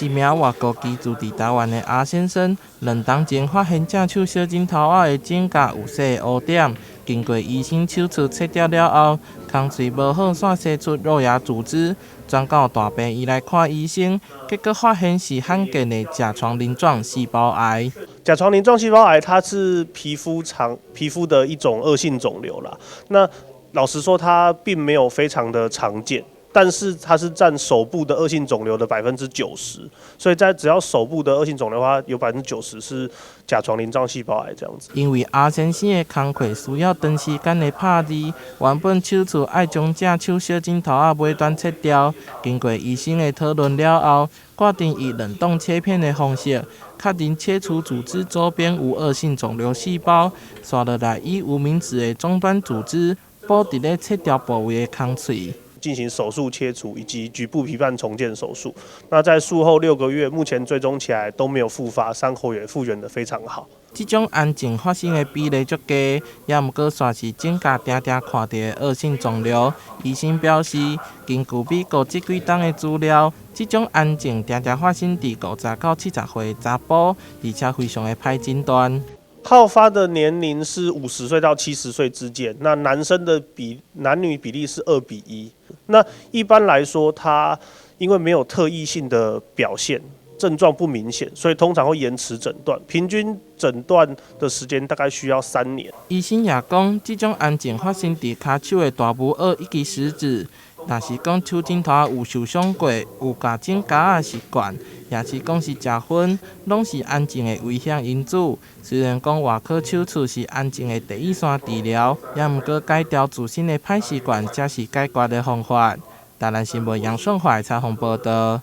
一名外國居住佇台灣的阿先生，2冬前發現正手小指頭仔的指甲有細烏點，經過醫生手術切掉了後，空喙無好煞生出肉芽組織，轉到大病院來看醫生，結果發現是罕見的甲床鱗狀細胞癌。甲床鱗狀細胞癌，它是皮膚的一種惡性腫瘤啦。那老實說，它並沒有非常的常見。但是它是佔手部的惡性腫瘤的90%，所以在只要手部的惡性腫瘤的話，有90%是甲床鱗狀細胞癌這樣子。因為阿先生的工課需要長時間的拍字，原本手術愛將正手小指頭仔尾端切掉，經過醫生的討論了後，決定以冷凍切片的方式，確認切除組織周邊無惡性腫瘤細胞，紲落來以無名指的終端組織補佇咧切掉部位的空喙。進行手術切除以及局部皮瓣重建手術。那在術後6個月，目前追蹤起來都沒有復發，傷口也復原得非常好。這種癌症發生的比例足低，也毋過煞是指甲定定看著的惡性腫瘤。醫生表示，根據美國這幾冬的資料，這種癌症定定發生佇50到70歲的查埔，而且非常的歹診斷。好發的年齡是50歲到70歲之間，那男生的比男女比例是2比1。那一般來說，他因為沒有特異性的表現，症狀不明顯，所以通常會延遲診斷，平均診斷的時間大概需要3年。醫生也講，這種癌症發生佇跤手的大拇軛以及食指，若是講手指頭有受傷過，有咬指甲仔的習慣，抑是講是食薰，攏是癌症的危險因子。雖然講外科手術是癌症的第一線治療，也毋過改掉自身的歹習慣，才是解決的方法。台南新聞楊順懷採訪報導。